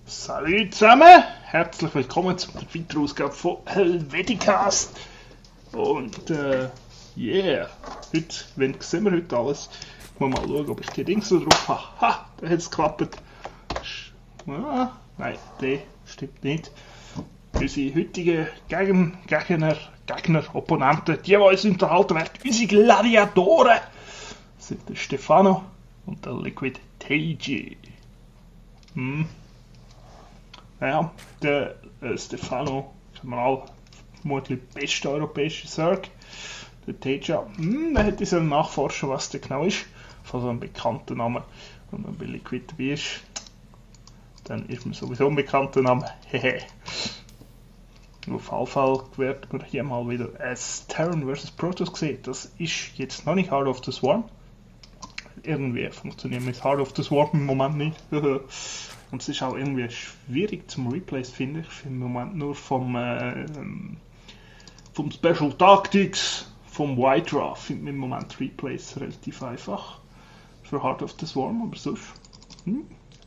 Salut zusammen, herzlich willkommen zu der weiteren Ausgabe von Helveticast. Und heute, sehen wir heute alles. Ich muss mal schauen, ob ich die Dings so drauf habe. Ha, da hat es geklappt. Nein, der stimmt nicht. Unsere heutigen Gegner, Opponenten, die uns unterhalten werden, unsere Gladiatoren, sind der Stefano und der Liquid TG. Ja, der Stefano ist mal vermutlich der beste europäische Zerg. Der Teja, der hätte sollen nachforschen, was der genau ist. Von so einem bekannten Namen. Und wenn bei Liquid dabei ist, dann ist man sowieso ein bekannter Name. Hehe. Auf jeden Fall wird man hier mal wieder als Terran vs. Protoss gesehen. Das ist jetzt noch nicht Heart of the Swarm. Irgendwie funktioniert mit Heart of the Swarm im Moment nicht. Und es ist auch irgendwie schwierig zum Replays, finde ich. Ich finde im Moment nur vom Special Tactics, vom White Draw, finde ich im Moment Replays relativ einfach. Für Heart of the Swarm, aber sonst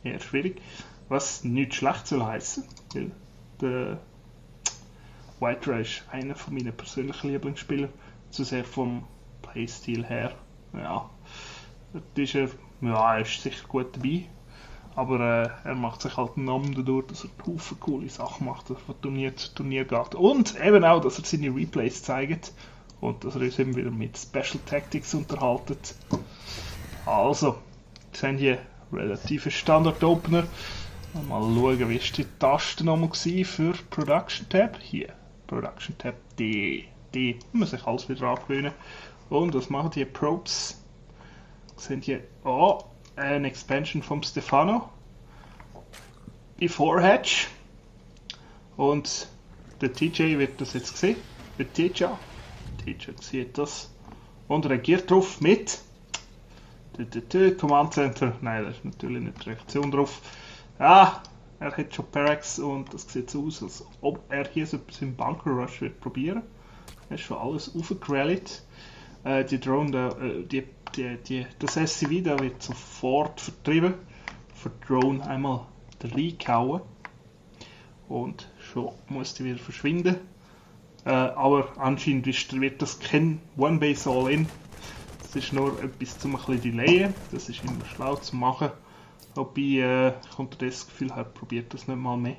eher schwierig. Was nicht schlecht soll heißen, weil der White Draw ist einer von meinen persönlichen Lieblingsspieler. Zu sehr vom Playstil her. Ja, er ist sicher gut dabei. Aber er macht sich halt einen Namen dadurch, dass er Haufen coole Sachen macht, dass er von Turnier zu Turnier geht. Und eben auch, dass er seine Replays zeigt und dass er uns eben wieder mit Special Tactics unterhaltet. Also, wir sehen hier relative Standard-Opener. Mal schauen, wie ist die Taste nochmal für Production Tab. Hier, Production Tab D. D muss sich alles wieder angewöhnen. Und was machen die Probes? Wir sehen hier, eine Expansion vom Stefano. Before Hatch. Und der TJ wird das jetzt sehen. Der TJ sieht das. Und reagiert drauf mit Command Center. Nein, da ist natürlich nicht die Reaktion drauf. Er hat schon Parax und das sieht so aus, als ob er hier so etwas im Bunker Rush wird probieren. Er ist schon alles aufgerallt. Die Drone, das SCV da wird sofort vertrieben. Für die Drone einmal reingehauen. Und schon muss die wieder verschwinden. Aber anscheinend wird das kein One-Base All-In. Das ist nur etwas zum ein bisschen delayen. Das ist immer schlau zu machen. Wobei ich unterdessen das Gefühl habe, probiert das nicht mal mehr.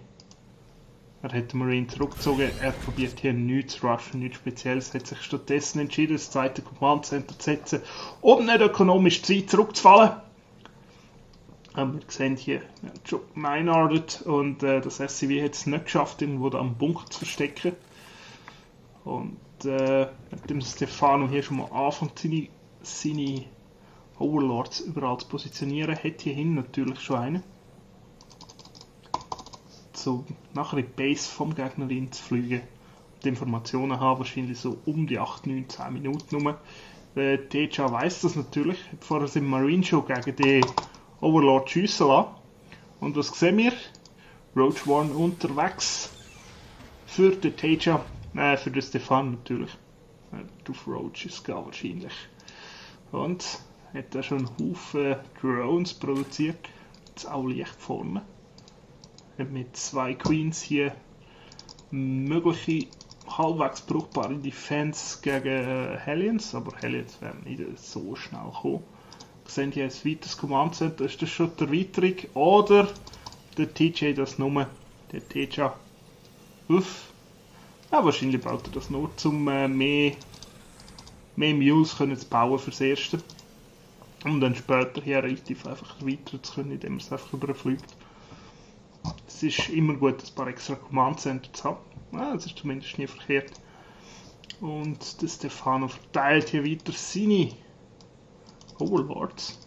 Er hat den Marine zurückgezogen, er probiert hier nichts zu rushen, nichts Spezielles, hat sich stattdessen entschieden, das zweite Command Center zu setzen, um nicht ökonomisch Zeit zurückzufallen. Wir sehen hier, er hat schon Minardet und das SCV hat es nicht geschafft, irgendwo da am Bunker zu verstecken. Und mit dem Stefano hier schon mal anfängt, seine Overlords überall zu positionieren, hat hierhin natürlich schon einen. So nachher in die Base vom Gegner zu fliegen. Die Informationen haben wahrscheinlich so um die 8, 9, 10 Minuten rum. Der TJ weiss das natürlich, hat vorher seinen Marine Show gegen den Overlord schiessen lassen. Und was sehen wir? Roach One unterwegs für den TJ, für den Stefan natürlich. Auf Roach ist es wahrscheinlich. Und hat er schon einen Haufen Drones produziert. Jetzt auch Licht vorne. Mit 2 Queens hier mögliche halbwegs brauchbare Defense gegen Hellions, aber Hellions werden nicht so schnell kommen. Wir sehen hier ein weiteres Command Center, ist das schon die Erweiterung oder der TJ das nur, der TJ wahrscheinlich baut er das nur, um mehr Mules können zu bauen fürs Erste. Um dann später hier relativ einfach erweitern zu können, indem man es einfach überfliegt. Es ist immer gut, ein paar extra Command Center zu haben. Das ist zumindest nie verkehrt. Und der Stefano verteilt hier weiter seine Overlords.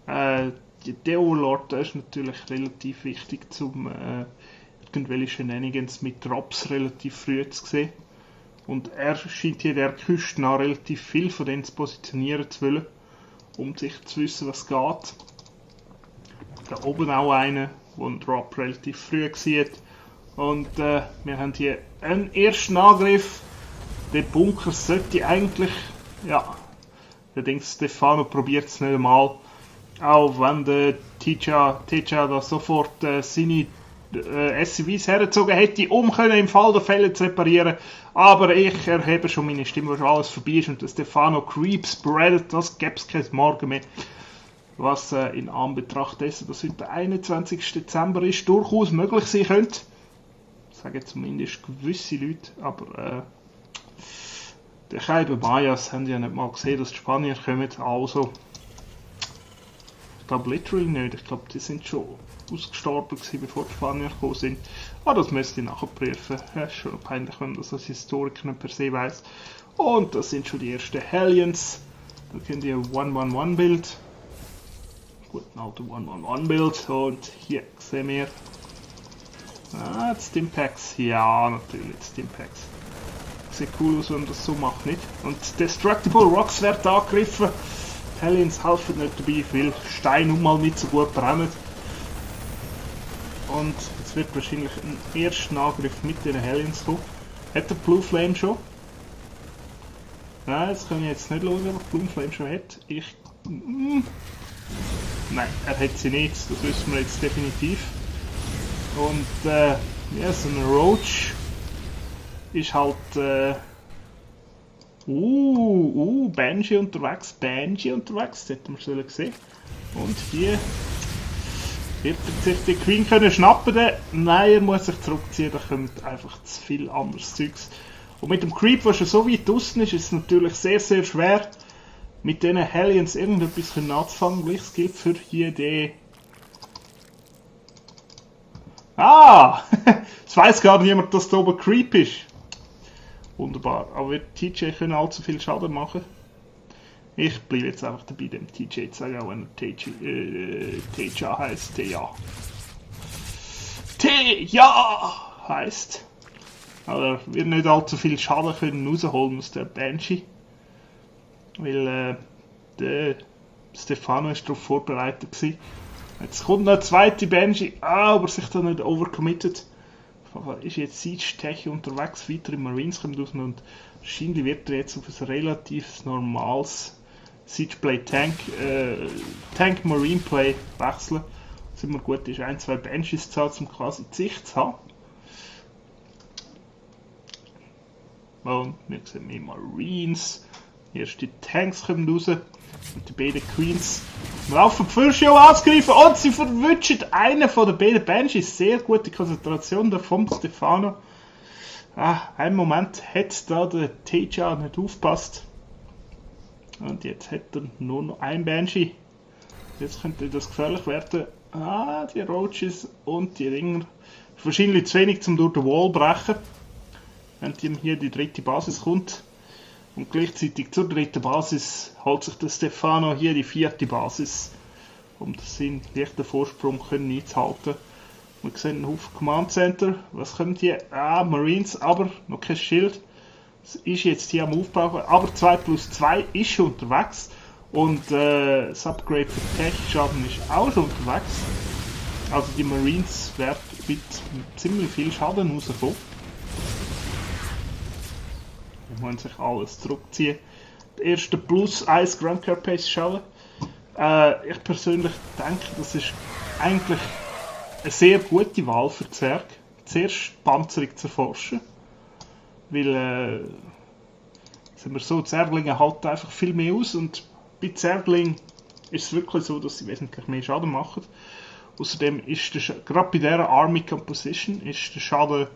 Der Overlord ist natürlich relativ wichtig, um irgendwelche Shenanigans mit Drops relativ früh zu sehen. Und er scheint hier der Küste nach relativ viel von denen zu positionieren zu wollen, um sicher zu wissen, was geht. Da oben auch einer, der einen Drop relativ früh sieht. Und wir haben hier einen ersten Angriff. Der Bunker sollte eigentlich, der Stefano probiert es nicht einmal. Auch wenn der Teacher da sofort seine SUVs hergezogen hätte, um können im Fall der Fälle zu reparieren. Aber ich erhebe schon meine Stimme, wo schon alles vorbei ist und der Stefano Creep spreadet, das gäbe es kein Morgen mehr. Was in Anbetracht dessen, dass heute der 21. Dezember ist, durchaus möglich sein könnte. Sagen zumindest gewisse Leute, aber der Kaibe Mayas haben ja nicht mal gesehen, dass die Spanier kommen, also ich glaube literally nicht, ich glaube die sind schon ausgestorben gewesen, bevor die Spanier gekommen sind. Aber das müsste ich nachher prüfen. Ja, ist schon peinlich, wenn das als Historiker nicht per se weiss. Und das sind schon die ersten Hellions. Da kennt ihr ein 1-1-1-Bild. Gut, ein altes 1-1-1-Bild. Und hier sehen wir die Stimpaks. Ja, natürlich die Stimpaks. Sieht cool aus, wenn man das so macht, nicht? Und Destructible Rocks werden angegriffen. Die Hellions helfen nicht dabei, weil Steine nun mal nicht so gut brennen. Und jetzt wird wahrscheinlich ein erster Angriff mit den Hellions kommen. Hat der Blue Flame schon? Nein, das kann ich jetzt nicht schauen, ob Blue Flame schon hat. Nein, er hat sie nicht, das wissen wir jetzt definitiv. Und ja, so ein Roach ist halt Banshee unterwegs, das hätten wir sollen gesehen. Und hier wird sich die Queen können schnappen. Nein, er muss sich zurückziehen, da kommt einfach zu viel anderes Zeugs. Und mit dem Creep, der schon so weit draußen ist, ist es natürlich sehr, sehr schwer, mit diesen Hellions irgendetwas anzufangen. Gleiches gilt für hier den... es weiss gar niemand, dass da oben Creep ist. Wunderbar, aber wird TJ können allzu viel Schaden machen? Ich bleibe jetzt einfach dabei, dem TJ zu sagen, auch wenn er Teja heisst. Teja heisst. Aber er wird nicht allzu viel Schaden können rausholen aus der Banshee. Weil der Stefano ist darauf vorbereitet gewesen. Jetzt kommt noch eine zweite Banshee, aber sich da nicht overcommitted. Ist jetzt Siege Tech unterwegs, weitere Marines kommen raus und wahrscheinlich wird er jetzt auf ein relativ normales Siegeplay Tank Marine Play wechseln. Was immer gut ist, 1-2 Banshees zu haben, um quasi die Sicht zu haben. Und wir sehen mehr Marines. Erst die Tanks kommen raus und die beiden Queens laufen die Fürsche angreifen und sie verwünschen einen von den beiden Banshees. Sehr gute Konzentration da vom Stefano. Einen Moment hat da der Teja nicht aufgepasst. Und jetzt hat er nur noch ein Banshee. Jetzt könnte das gefährlich werden. Die Roaches und die Ringer. Wahrscheinlich zu wenig, um durch den Wall zu brechen. Wenn hier die dritte Basis kommt. Und gleichzeitig zur dritten Basis holt sich der Stefano hier die vierte Basis, um seinen leichten Vorsprung einzuhalten. Wir sehen einen Haufen Command Center. Was kommt hier? Marines, aber noch kein Schild. Es ist jetzt hier am Aufbau, aber 2+2 ist schon unterwegs. Und das Upgrade für Tech-Schaden ist auch schon unterwegs. Also die Marines werden mit ziemlich viel Schaden rauskommen. Die müssen sich alles zurückziehen. Der erste Plus 1 Grand Carapace Schaden. Ich persönlich denke, das ist eigentlich eine sehr gute Wahl für Zerg. Zuerst Panzerung zu erforschen. Weil, sagen wir so, Zerglinge halten einfach viel mehr aus und bei Zerglingen ist es wirklich so, dass sie wesentlich mehr Schaden machen. Außerdem ist gerade bei dieser Army Composition ist der Schaden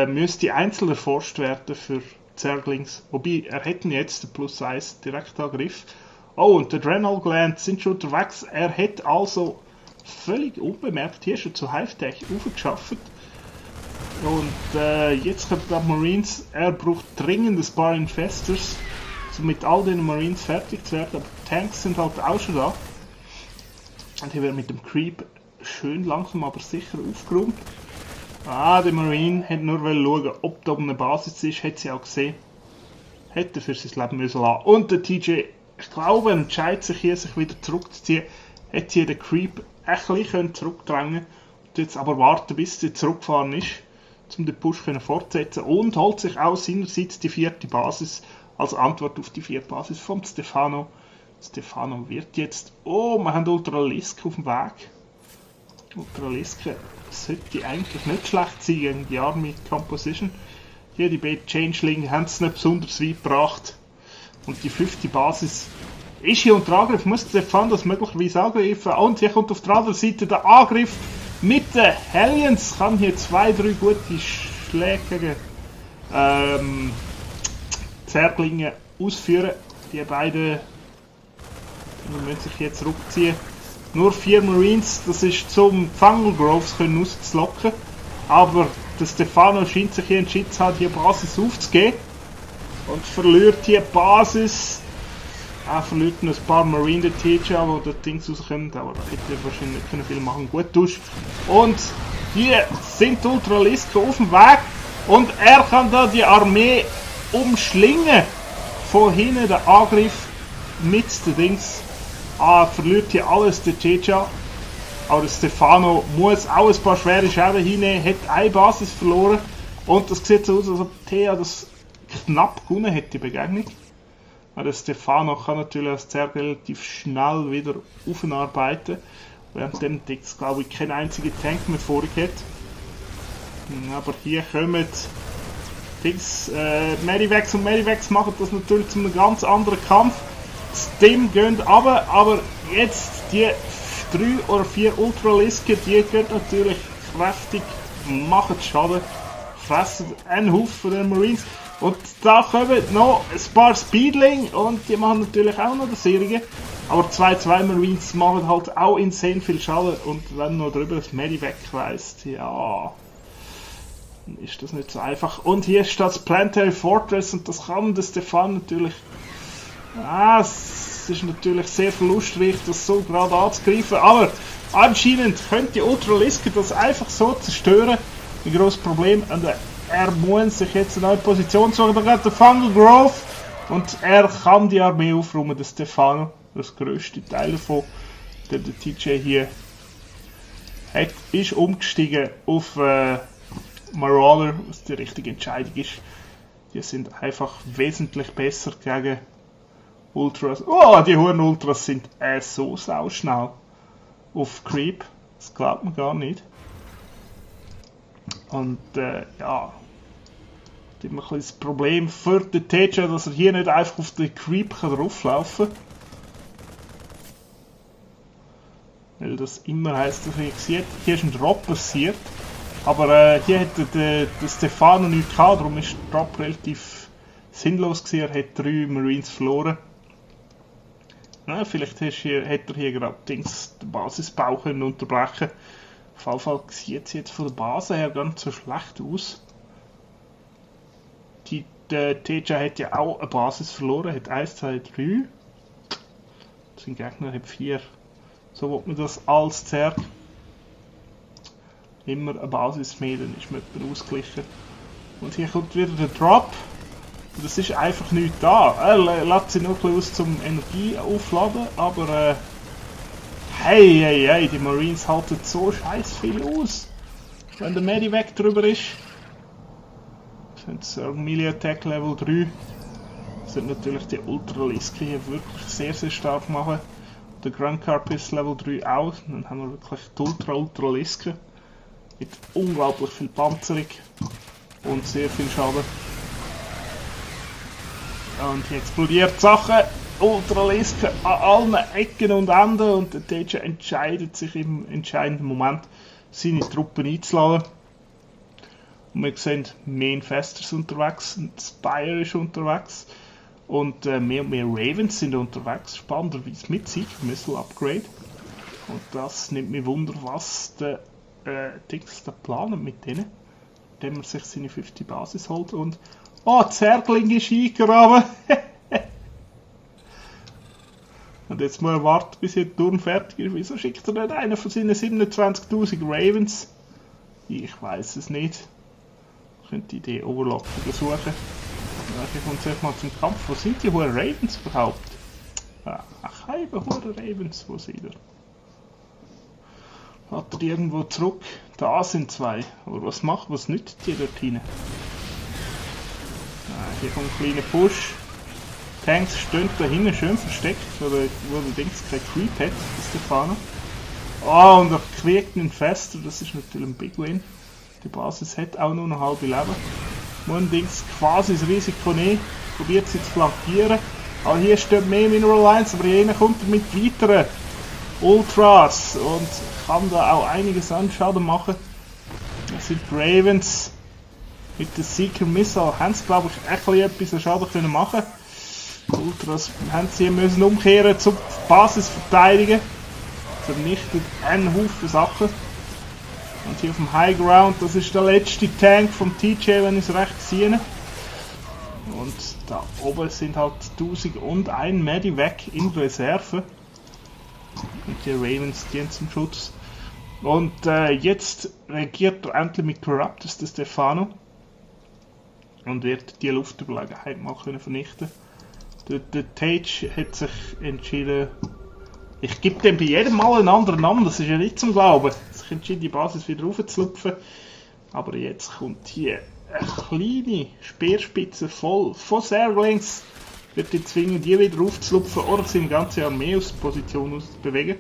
müsste einzeln erforscht werden für Zerglings. Wobei, er hätte jetzt den Plus 1 Direktangriff. Oh, und der Adrenal Gland sind schon unterwegs. Er hat also völlig unbemerkt hier schon zu Hive-Tech aufgeschafft. Und jetzt kommt der Marines. Er braucht dringend ein paar Infestors, um mit all den Marines fertig zu werden. Aber die Tanks sind halt auch schon da. Und hier wird mit dem Creep schön langsam aber sicher aufgeräumt. Der Marine hat nur schauen, ob da eine Basis ist, hat sie auch gesehen. Hätte für sein Leben müssen lassen. Und der TJ, ich glaube, entscheidet sich hier, sich wieder zurückzuziehen. Hätte hier den Creep ein bisschen zurückdrängen und jetzt aber warten, bis er zurückgefahren ist, um den Push fortzusetzen und holt sich auch seinerseits die vierte Basis als Antwort auf die vierte Basis von Stefano. Stefano wird jetzt... Oh, wir haben Ultralisk auf dem Weg. Ultralisk sollte eigentlich nicht schlecht sein gegen die Army Composition. Hier die beiden Changeling haben es nicht besonders weit gebracht. Und die 5. Basis ist hier unter Angriff. Muss Stefano das möglicherweise angreifen. Und hier kommt auf der anderen Seite der Angriff mit den Hellions. Kann hier 2-3 gute Schläge gegen Zerglinge ausführen. Die beiden müssen sich jetzt zurückziehen. Nur 4 Marines, das ist zum Fungal Groves rauszulocken. Aber der Stefano scheint sich hier entschieden zu haben, die Basis aufzugeben. Und verliert die Basis. Er verliert noch ein paar Marine der TJ, wo das Ding rauskommt. Aber da hätte er wahrscheinlich nicht viel machen. Gut durch. Und hier sind Ultralisk auf dem Weg. Und er kann da die Armee umschlingen. Von hinten der Angriff mit den Dings. Verliert hier alles der Ceca. Aber der Stefano muss auch ein paar schwere Schäden hinnehmen. Hat eine Basis verloren. Und das sieht so aus, als ob Thea das knapp gewonnen hat, die Begegnung. Aber der Stefano kann natürlich als Zerg relativ schnell wieder aufarbeiten. Während dem Dix, glaube ich, kein einziger Tank mehr vor hat. Aber hier kommen Dings, Medivacs und Medivacs machen das natürlich zu einem ganz anderen Kampf. Stim gehen runter, aber jetzt die 3 oder 4 Ultralisken, die gehen natürlich kräftig, machen Schaden, fressen einen Haufen von den Marines. Und da kommen noch ein paar Speedling und die machen natürlich auch noch das Serie. Aber 2 Marines machen halt auch insane viel Schaden und wenn noch drüber das Medivac weisst, ja, dann ist das nicht so einfach. Und hier steht das Planetary Fortress und das kann der Stefan natürlich. Es ist natürlich sehr verlustreich, das so gerade anzugreifen, aber anscheinend könnte die Ultraliske das einfach so zerstören. Ein grosses Problem. Und er muss sich jetzt eine neue Position suchen. Da geht der Fungal Grove und er kann die Armee aufräumen, der Stefano. Das grösste Teil davon. Der TJ hier ist umgestiegen auf Marauder, was die richtige Entscheidung ist. Die sind einfach wesentlich besser gegen Ultras. Oh, die hohen Ultras sind so sauschnell auf Creep. Das glaubt man gar nicht. Und ja, das ist ein bisschen das Problem für den TJ, dass er hier nicht einfach auf den Creep drauflaufen kann. Weil das immer heisst, dass hier ist ein Drop passiert. Aber hier hat der Stefano nichts gehabt, darum ist der Drop relativ sinnlos gewesen. Er hat 3 Marines verloren. Ja, vielleicht hätte er hier gerade den Basisbau können unterbrechen. Auf jeden Fall sieht es jetzt von der Basis her ganz so schlecht aus. Der TJ hat ja auch eine Basis verloren, hat 1, 2, 3. Sein Gegner hat 4. So wird man das als Zerg. Immer eine Basis mehr, dann ist man ausgeglichen. Und hier kommt wieder der Drop. Das ist einfach nichts da. Er lässt sich noch ein bisschen aus zum Energie aufladen, aber hey, die Marines halten so scheiß viel aus. Wenn der Medivac drüber ist, sind es Melee Attack Level 3. Sind natürlich die Ultraliske hier wirklich sehr, sehr stark machen. Der Grand Carpus Level 3 auch. Dann haben wir wirklich die Ultraliske. Mit unglaublich viel Panzerung und sehr viel Schaden. Und hier explodiert die Sache. Ultraliske an allen Ecken und Enden und der TJ entscheidet sich im entscheidenden Moment, seine Truppen einzuladen. Und wir sehen mehr Infestors unterwegs, ein Spire ist unterwegs und mehr und mehr Ravens sind unterwegs, spannenderweise mit sich, Missile Upgrade. Und das nimmt mich Wunder, was der Dix da planen mit denen, indem er sich seine 50 Basis holt und Zergling ist eingegraben. Und jetzt muss er warten, bis der Turm fertig ist. Wieso schickt er nicht einen von seinen 27.000 Ravens? Ich weiß es nicht. Ich könnte die Idee Overlock versuchen. Ich komme zuerst mal zum Kampf. Wo sind die hohen Ravens überhaupt? Ach, keine hohen Ravens. Wo sind er? Hat er die irgendwo zurück? Da sind 2. Aber was nützt die dort hinein? Hier kommt ein kleiner Push. Tanks stehen da hinten schön versteckt, wo der Dings kein Creep hat, der Stefano. Ah, und er kriegt ihn fester, das ist natürlich ein Big Win. Die Basis hat auch nur noch halbe Leben. Muss ein Dings quasi das Risiko nehmen, probiert sie zu flankieren. Aber hier steht mehr Mineral 1, aber hier kommt er mit weiteren Ultras und kann da auch einiges an Schaden machen. Das sind die Ravens mit der Seeker Missile, haben sie glaube ich etwas Schaden können machen. Die Ultras haben sie müssen umkehren zur Basis verteidigen. Vernichtet einen Haufen Sachen. Und hier auf dem High Ground, das ist der letzte Tank vom TJ, wenn ich es recht sehe. Und da oben sind halt 1001 Medivac in Reserve. Und die Ravens gehen zum Schutz. Und jetzt reagiert er endlich mit Corruptus, der Stefano. Und wird die Luftüberlegenheit mal können vernichten. Der Tage hat sich entschieden, ich gebe dem bei jedem Mal einen anderen Namen, das ist ja nicht zum Glauben. Sich entschieden, die Basis wieder raufzulupfen. Aber jetzt kommt hier eine kleine Speerspitze voll von Zerglings. Wird die zwingen, die wieder aufzulupfen oder seine ganze Armee aus der Position aus zu bewegen.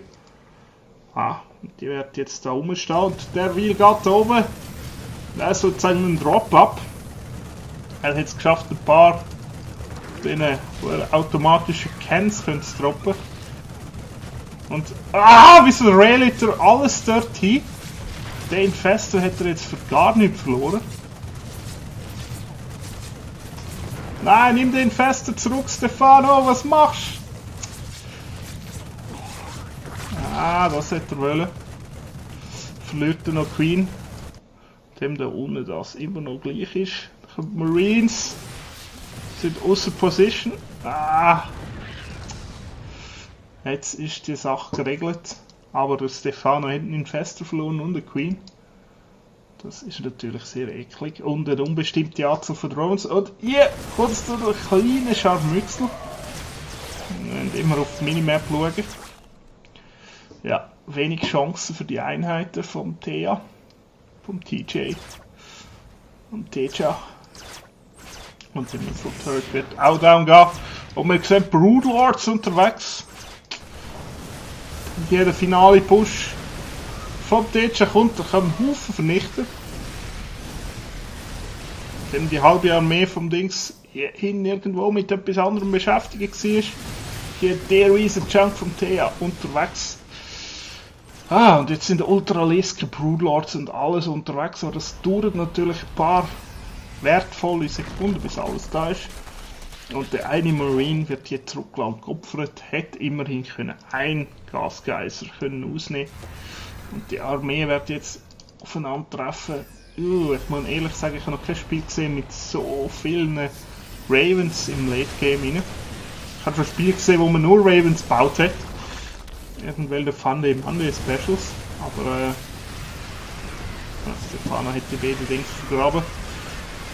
Ah, und die wird jetzt da rumstehen und der Wheel geht da oben. Er ist sozusagen ein Drop-Up. Er hat es geschafft, ein paar automatischen Cans zu droppen. Und wie so ein Realiter alles dort hin. Den Infestor hat er jetzt für gar nichts verloren. Nein, nimm den Infestor zurück, Stefano, was machst du? Das hätte er wollen. Verliert er noch Queen. Dem da unten das immer noch gleich ist. Die Marines sind außer Position. Jetzt ist die Sache geregelt, aber der Stefano hat einen Infestor verloren und eine Queen. Das ist natürlich sehr eklig. Und eine unbestimmte Anzahl von Drones. Und hier kurz durch einen kleinen Scharmützel. Und immer auf die Minimap schauen. Ja, wenig Chancen für die Einheiten vom Thea, vom TJ, vom Teja. Und der Missile Turret wird auch down gehen. Und wir sehen Brood Lords unterwegs. Hier der finale Push vom Teja kommt, der kann einen Haufen vernichten. Denn die halbe Armee vom Dings hin irgendwo mit etwas anderem beschäftigt war. Hier der riesen Chunk vom Teja unterwegs. Und jetzt sind Ultralisken, Broodlords und alles unterwegs, aber das dauert natürlich ein paar wertvolle Sekunden, bis alles da ist. Und der eine Marine wird hier zurückgelassen und geopfert, hat immerhin können einen Gasgeiser können ausnehmen. Und die Armee wird jetzt aufeinandertreffen. Ich muss ehrlich sagen, ich habe noch kein Spiel gesehen mit so vielen Ravens im Late Game rein. Ich habe schon ein Spiel gesehen, wo man nur Ravens gebaut hat. Irgendwelche Funday Monday Specials. Aber Stefano hat die beiden Dings vergraben.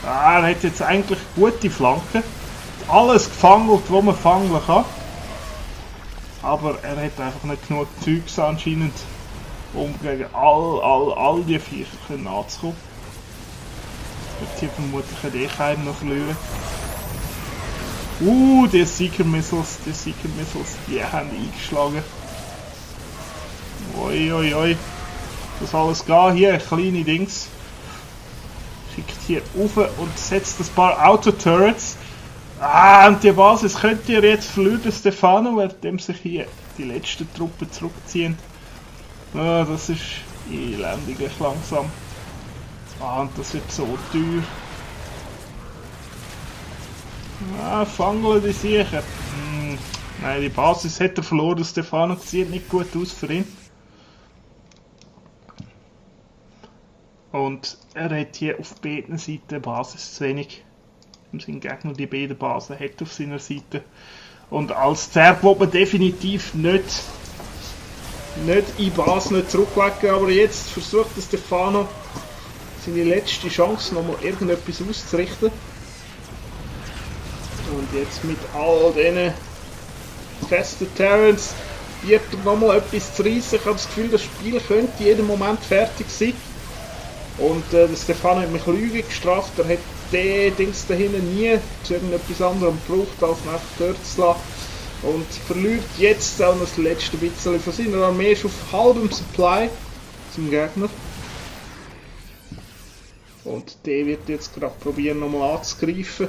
Er hat jetzt eigentlich gute Flanken. Alles gefangelt, was man fangen kann. Aber er hat einfach nicht genug Zeugs anscheinend, um gegen all die Viecher anzukommen. Wird hier vermutlich keinen noch verlieren. Die Seeker Missiles, die haben eingeschlagen. Oi. Das alles geht hier, kleine Dings. Schickt hier rauf und setzt ein paar Auto-Turrets. Und die Basis könnt ihr jetzt verlieren, Stefano, während sich hier die letzten Truppen zurückziehen. Das ist elendiglich langsam. Und das wird so teuer. Fangen die sicher. Nein, die Basis hat er verloren, Stefano, sieht nicht gut aus für ihn. Und er hat hier auf beiden Seiten Basis zu wenig. Sein Gegner die beiden Basen hat auf seiner Seite. Und als Zerg will man definitiv nicht in Basen zurücklegen, aber jetzt versucht der Stefano seine letzte Chance nochmal irgendetwas auszurichten. Und jetzt mit all diesen festen Terrans wird er nochmal etwas zu reissen. Ich habe das Gefühl, das Spiel könnte jeden Moment fertig sein. Und der Stefano hat mich Lüge gestraft, er hat den Dings da hinten nie zu irgendetwas anderem braucht, als einfach dort zu lassen. Und verliert jetzt auch noch das letzte bisschen von seiner Armee, ist auf halbem Supply zum Gegner. Und der wird jetzt gerade probieren, nochmal anzugreifen.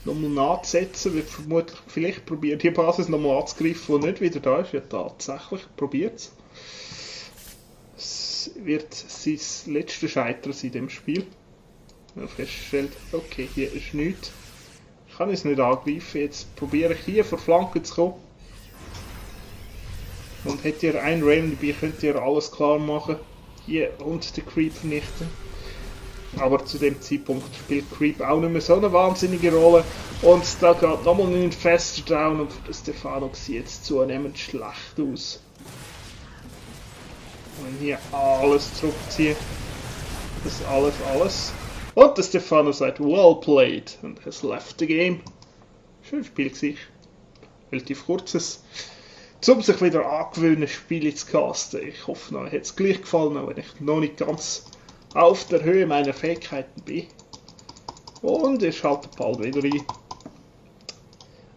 Nochmal nachzusetzen, wird vermutlich, vielleicht probiert die Basis nochmal anzugreifen, die nicht wieder da ist. Ja, tatsächlich, probiert es. Es wird sein letztes Scheitern in dem Spiel. Wenn er feststellt, okay, hier ist nichts. Ich kann es nicht angreifen, jetzt probiere ich hier vor Flanke zu kommen. Und hätte ihr ein Raven dabei, könnt ihr alles klar machen. Hier und den Creep vernichten. Aber zu dem Zeitpunkt spielt Creep auch nicht mehr so eine wahnsinnige Rolle. Und da geht nochmal ein Infestor down und für Stefano sieht es zunehmend schlecht aus. Und hier alles zurückziehen. Das ist alles. Und der Stefano sagt, well played and has left the game. Schönes Spiel gewesen. Relativ kurzes. Um sich wieder angewöhnen, Spiele zu casten. Ich hoffe, euch hat es gleich gefallen, auch wenn ich noch nicht ganz auf der Höhe meiner Fähigkeiten bin. Und ihr schaltet bald wieder ein,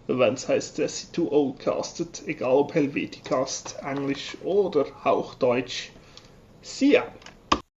wenn es heißt SC2O castet, egal ob Helveticast, Englisch oder Hauchdeutsch. See ya!